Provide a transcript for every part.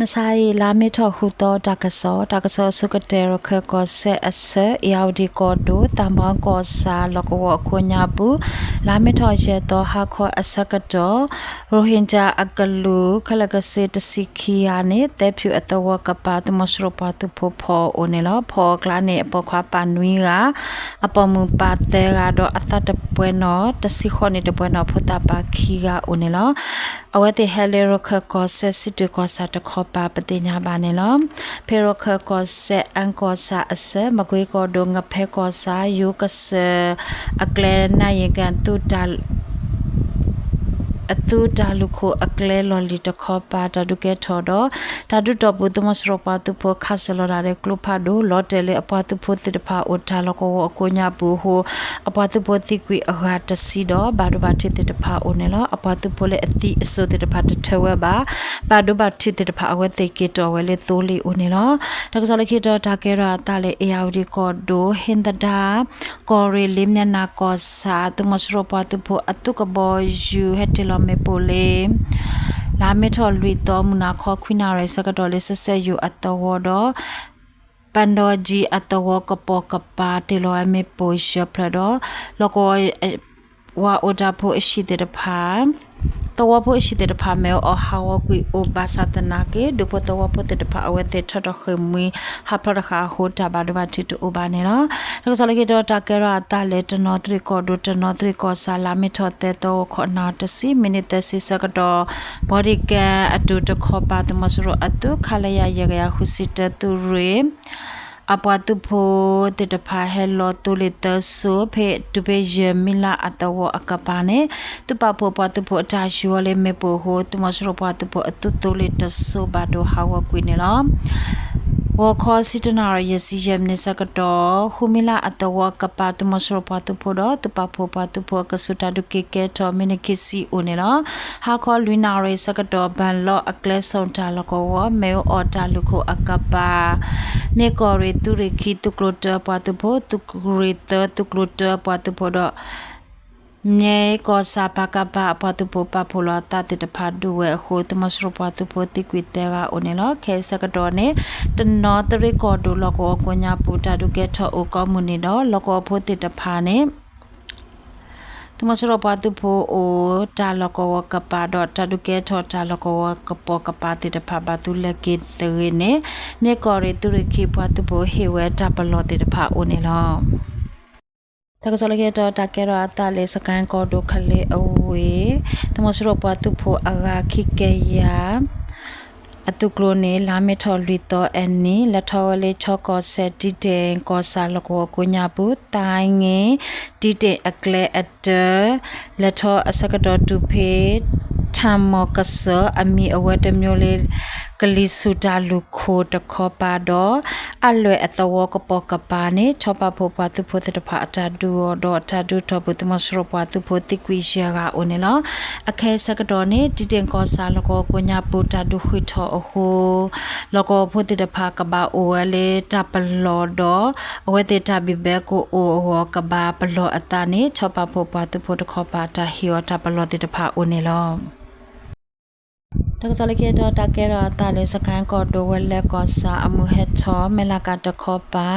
မုၢ်ဆါအံၤ လါမ့ၤထီၣ်ဃုသီ တၢ်ကစီၣ်, တၢ်ကစီၣ်အဆိကတၢၢ် ရခၢၣ်ကီၢ်စဲၣ်အဆၢ အ့ၣ်ယၣ်ဝတံၣ်ကီၢ်ဒိၣ် သးမီကီၢ်ဆၣ် လီၢ်ကဝီၤအကိးညါပူၤ လါမ့ၤထီၣ်ယဲၢ်သီ ဟါခီအဆၢကတီၢ် ရိဟ့ၣ်ကၠၣ်အကလုာ် ခဲလၢာ်ကဆ့တဆံခံဂၤန့ၣ် သဲဖၠူၣ်အသဝီကပၤ သုးမီၤစိရိၤပှၤသုးဖိဖီအီၤအိၣ်န့ၣ်လီၤ. ဖီအီၤအကျါန့ၣ် အပိာ်ခွါပၢ်နွံဂၤ, အပိာ်မုၣ်ပၢ်သၢဂၤဒီး အသးတပှဲၤနီၣ် တဆံဃိးနံၣ်တပှဲၤနီၣ် ဖိသၣ်ပၢ်ခံဂၤအိၣ်န့ၣ်လီၤ. အဝဲသ့ၣ်ဟဲလၢရခၢၣ်ကီၢ်စဲၣ် စံးတွ့ၣ်ကီၢ်ဆၣ်တခီပၤ ပသ့ၣ်ညါဘၣ်န့ၣ်လီၤ. ဖဲရခၢၣ်ကီၢ်စဲၣ် အၣ်ကီၢ်ဆၣ်အဆၢ မကွ့ကီၢ်ဒိၣ် ငဖဲကီၢ်ဆၣ် ယိၤကစၢၢ်အကျဲ နၣ်ယံၤကၣ် အသုးတၢ်လုၢ်ခိၣ်အကျဲလီၢ်လံၤတခီပၤ တၢ်ဒုးကဲထီၣ်ဒီး တၢ်ဒုးတီၢ်ပူၤ သုးမီၤစိရိၤပှၤသုးဖိခးစၢၤလီၤတၢ်ဒီးကျိဖးဒိၣ် လီၤတဲာ်လၢအပှၤသုးဖိသ့ၣ်တဖၣ်အိၣ်တၢ်လီၢ်ကဝီၤအကိးညါပူၤအဃိ အပှၤသုးဖိသံကွံာ်အဂၤတဆံဒီး ဘၣ်ဒိဘၣ်ထံးသ့ၣ်တဖၣ်အိၣ်န့ၣ်လီၤ. အပှၤသုးဖိလၢအသံအစိၤသ့ၣ်တဖၣ်တထၢဝဲဘၣ်. ဘၣ်ဒိဘၣ်ထံးသ့ၣ်တဖၣ်အဝဲသ့ၣ်က့ၤတီၢ်ဝဲလၢသိလ့ၣ်အိၣ်န့ၣ်လီၤ. တၢ်ကစီၣ်လၢခံတီၤ တၢ်ကဲထီၣ်အသးလၢ အ့ၣ်ယၣ်ဝတံၣ်ကီၢ်ဒိၣ် ဟ့ၣ်သဒါ ကီၢ်ရ့ၣ် လ့ၣ်မၠဲၣ်နၢ်ကီၢ်ဆၣ် သုးမီၤစိရိၤပှၤသုးဖိအသုးကဘီယူၤ ဟဲတ့ၢ်လီၤမ့ၣ်ပိၢ်လၢ လါမ့ၤထီၣ်လွံၢ်သီ မုၢ်နၤခီခွံနၣ်ရံၣ်ဆၢကတီၢ်လၢ စဲးစဲးယိၤအသဝီဒီး ပၣ်ဒီကၠံအသဝီကပိာ်ကပၤ တ့ၢ်လီၤဝဲမ့ၣ်ပိၢ်ယဲၢ်ဖျၢၣ်ဒီး လီၢ်ကဝီၤ ဝၤအိၣ်တၢ်ဖိအဟံၣ်သ့ၣ်တဖၣ် သဝီဖိအဟံၣ်သ့ၣ်တဖၣ် မ့ၣ်အူအီၣ်ဟးဂီၤကွံာ်အိၣ်ဘၣ်ဆၣ်သနာ်က့ ဒူဖိသဝီဖိသ့ၣ်တဖၣ် အဝဲသ့ၣ်ထီၣ်ထီၣ်ဃ့ၢ်မှံဟးဖျိးတဃၣ်အဃိ တၢ်ဘၣ်ဒိဘၣ်ထံးတအိၣ်ဘၣ်န့ၣ်လီၤ. တၢ်ကစီၣ်လၢခံတီၤ တၢ်ကဲထီၣ်အသးလၢ တနီသရံၣ်ကီၢ်ဒိၣ် တနီသရံၣ်ကီၢ်ဆၣ် လါမ့ၤထီၣ်သၢသီ ဂီၤခီနၣ်ရံၣ်တဆံ မံးနံးသၢဆံဆၢကတီၢ် ဘီဒံကၣ်အဒိၣ်တခီပၤ သုးမီၤစိရိၤအသုး ခလရ ယဲၢ်ကယၤဃုဆံတၢ သုးရ့ၣ် အပှၤသုးဖိသ့ၣ်တဖၣ် ဟဲလီၤသိလ့ၣ်သၢစိၤ ဖဲတုၤဖဲယဲၢ်မံလါအသဝီအကပၤန့ၣ် သုးပာ်ဖှိၣ်ပှၤသုးဖိအတၢ်ယူၤအီၤလၢမ့ၣ်ပိၢ်အဃိ သုးမီၤစိရိၤပှၤသုးဖိအသုးသိလ့ၣ်တစိၤ ဘၣ်ဒိဟးဂီၤကွံာ်န့ၣ်လီၤ. ဂီၤခီဆံတၢနၣ်ရံၣ် ယဲၢ်ဆံယဲၢ်မံးနံးဆၢကတီၢ် ဃုမံလါအသဝီအကပၤ သုးမီၤစိရိၤပှၤသုးဖိဒီး သုးပာ်ဖှိၣ်ပှၤသုးဖိအကဆူး တၢ်ဒုးက့ၤကဲထီၣ် မံးနံးခံဆံအိၣ်န့ၣ်လီၤ. ဟါခီလွံၢ်နၣ်ရံၣ်ဆၢကတီၢ် ဘၣ်လီအကျဲ ဆိၣ်တၢ်လီၢ်ကဝီၤ မ့ၣ်အူအီၣ်တၢ်လုၢ်ခိၣ်အကပၤ န့ၢ်ကီၢ်ရ့ၣ်သုးရ့ၣ်ခံ သုးကျိၤတၢအပှၤသုးဖိ သုးရ့ၣ်သၢ သုးကျိၤတၢအပှၤသုးဖိဒီး မၠဲကီၢ်ဆၣ် ပကဖ အပှၤသုးဖိပာ်ဖှိၣ်လီၤအသးသ့ၣ်တဖၣ်ဒုးဝဲအဃိ သုးမီၤစိရိၤပှၤသုးဖိသံကွံာ်သၢဂၤအိၣ်န့ၣ်လီၤ. ခဲအံၤဆၢကတီၢ်န့ၣ် တနီသရံၣ်ကီၢ်ဒိၣ် လီၢ်ကဝီၤကိးညါပူၤ တၢ်ဒုးကဲထီၣ်အိၣ်ကိးမုၢ်နံၤဒီး လီၢ်ကဝီၤဖိသ့ၣ်တဖၣ်န့ၣ် သုးမီၤစိရိၤပှၤသုးဖိအိၣ်တၢ်လီၢ်ကဝီၤကပၤဒီး တၢ်ဒုးကဲထီၣ်တၢ်လီၢ်ကဝီၤကပိာ်ကပၤသ့ၣ်တဖၣ် ဘၣ်သုးလဲၤက့ၤတဂ့ၤန့ၣ် မၠဲကီၢ်ရ့ၣ်သုးရ့ၣ်ခံ ပှၤသုးဖိဟ့ၣ်ဝဲတၢ်ပလီၢ်သ့ၣ်တဖၣ်အိၣ်န့ၣ်လီၤ. တၢ်ကစီၣ်လၢခံတီၤ တၢ်ကဲထီၣ်အသးလၢ စကဲၣ်ကီၢ်ဒိၣ် ကလ့အဝ့ၢ် သုးမီၤစိရိၤပှၤသုးဖိအဂၤခံကယၤ အသုးကျိၤန့ၣ် လါမ့ၤထီၣ်လွံၢ်သီအနံၤ လဲၤထီၣ်ဝဲလၢ ခၠီကီၢ်စဲၣ် တံတ့ၣ်ကီၢ်ဆၣ် လီၢ်ကဝီၤကိးညါပူၤ သါင့ၣ် တံတ့ၣ်အကျဲအတၢ လဲၤထီၣ်အဆၢကတီၢ်တုၤဖဲ ထၣ်မီၢ်ကစၢၢ် အမံၤအဝဲတမံၤလၢ ကလံၤဆူၣ်တၢ်လုၢ်ခိၣ်တခီပၤဒီး အလွဲၢ်အသဝီကပိာ်ကပၤန့ၣ် ခၠီပာ်ဖှိၣ်ပှၤသုးဖိသ့ၣ်တဖၣ်အတၢ်ဒုးအီၤဒီး တၢ်ဒုးထီၣ်ပူၤ သုးမီၤစိရိၤပှၤသုးဖိသံကွံာ်ယဲၢ်ဂၤအိၣ်န့ၣ်လီၤ. အခဲအံၤဆၢကတီၢ်န့ၣ် တံတ့ၣ်ကီၢ်ဆၣ် လီၢ်ကဝီၤကိးညါပူၤတၢ်ဒုးဃုထီၣ်အဃိ လီၢ်ကဝီၤဖိသ့ၣ်တဖၣ်ကဘၣ်အိၣ်ဝဲလၢတၢ်ပလီၢ်ဒီး အဝဲသ့ၣ်တၢ်ဘံၣ်ဘဲကအိၣ်အဂီၢ် ကဘၣ်ပလီၢ်အသးန့ၣ် ခၠီပာ်ဖှိၣ်ပှၤသုးဖိတခီပၤတၢ်ဟ့ၣ်အီၤတၢ်ပလီၢ်သ့ၣ်တဖၣ်အိၣ်န့ၣ်လီၤ. တၢ်ကစီၣ်လၢခံတီၤ တၢ်ကဲထီၣ်အသးလၢ စကဲၣ်ကီၢ်ဒိၣ် ဝဲလဲၣ်ကီၢ်ဆၣ် အမုၢ်ဟဲထီၣ် မဲၢ်လးကၤတခီပၤ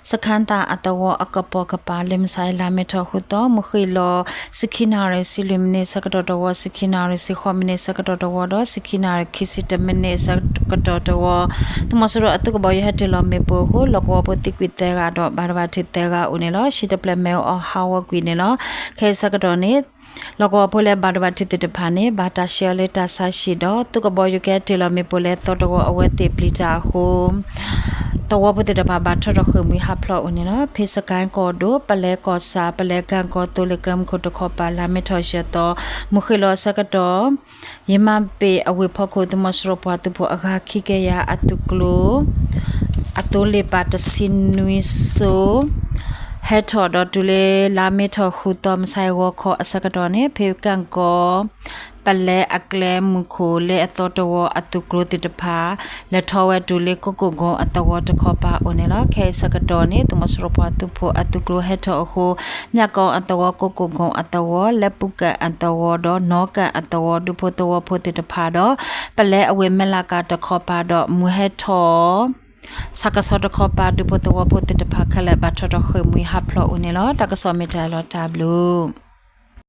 စခါသၣ်အသဝီအကပိာ်ကပၤ လၢမုၢ်ဆါအံၤ လါမ့ၤထီၣ်ဃုသီ မုၢ်ဃ့ၢ်လီၤ ဆံခံနၣ်ရံၣ် ဆံလွံၢ်မံးနံးဆၢကတီၢ်တဝီ ဆံခံနၣ်ရံၣ် ဆံဃိးမံးနံးဆၢကတီၢ်တဝီဒီး ဆံခံနၣ်ရံၣ်ခံဆံတၢမံးနံးဆၢကတီၢ်တဝီ သုးမီၤစိရိၤအသုးကဘီယူၤဟဲတ့ၢ်လီၤမ့ၣ်ပိၢ်အဃိ လီၢ်ကဝီၤဖိသံကွံာ်သၢဂၤဒီး ဘၣ်ဒိဘၣ်ထံးသၢဂၤအိၣ်န့ၣ်လီၤ. ဟံၣ်တဖျၢၣ်မ့ၣ်အူအီၣ်ဟးဂီၤကွံာ်န့ၣ်လီၤ. ခဲအံၤဆၢကတီၢ်န့ၣ် လီၢ်ကဝီၤဖိလၢဘၣ်ဒိဘၣ်ထံးသ့ၣ်တဖၣ်န့ၣ် ဘၣ်တၢ်ဆှၢအီၤလၢတၢ်ဆါဟံၣ်ဒီး သုးကဘီယူၤကဟဲတ့ၢ်လီၤမ့ၣ်ပိၢ်လၢအသီတဝီ အဝဲသ့ၣ်ပျံၤတၢ်အဃိ သဝီဖိသ့ၣ်တဖၣ်ဘၣ်ထီၣ်ထီၣ်ဃ့ၢ်မှံဟးဖျိးအိၣ်န့ၣ်လီၤ. ဖဲစကဲၣ်ကီၢ်ဒိၣ် ပလဲကီၢ်ဆၣ် ပလဲကၣ်ကီၢ်သိလ့ၣ်ကျဲမုၢ်ခိၣ်တခီပၤ လါမ့ၤထီၣ်ယဲၢ်သီ မုၢ်ဃ့ၢ်လီၤအဆၢကတီၢ် ယမၤပ့ၣ်အဝ့ၢ်ဖီခိၣ် သုးမီၤစိရိၤပှၤသုးဖိအဂၤခံကယၤအသုးကျိၤ အသိလ့ၣ်ပာ်တဆံနွံစိၤ ဟဲထီၣ်ဒီးတုၤလၢလါမ့ၤထီၣ်ဃုသီ မုၢ်ဆါအဂီၤခီအဆၢကတီၢ်န့ၣ် ဖဲကၣ်ကီ ပလဲအကျဲမုၢ်ခိၣ်လၢအသီတဝီအသုးကျိၤသ့ၣ်တဖၣ် လဲၤထီၣ်ဝဲတုၤလၢကိၣ်ကိၣ်ကိအသဝီတခီပၤအိၣ်န့ၣ်လီၤ. ခဲအံၤဆၢကတီၢ်န့ၣ် သုးမီၤစိရိၤပှၤသုးဖိအသုးကျိၤဟဲထီၣ်အဃိ မၠၣ်ကီအသဝီ ကိၣ်ကိၣ်ကိအသဝီ လၢပူၤကၣ်အသဝီဒီး နီၣ်ကၣ်အသဝီ ဒူဖိသဝီဖိသ့ၣ်တဖၣ်ဒီး ပလဲအဝ့ၢ်မဲၢ်လးကၤတခီပၤဒီး မုၢ်ဟဲထီၣ် ဆၣ်ကဆီတခီပၤ ဒူဖိသဝီဖိသ့ၣ်တဖၣ်ခဲလၢာ် ဘၣ်ထီၣ်ထီၣ်ဃ့ၢ်မှံဟးဖျိးအိၣ်န့ၣ်လီၤ. တၢ်ကစီၣ်မ့ၢ်တၢ်လီၤတၢ်ဘျုး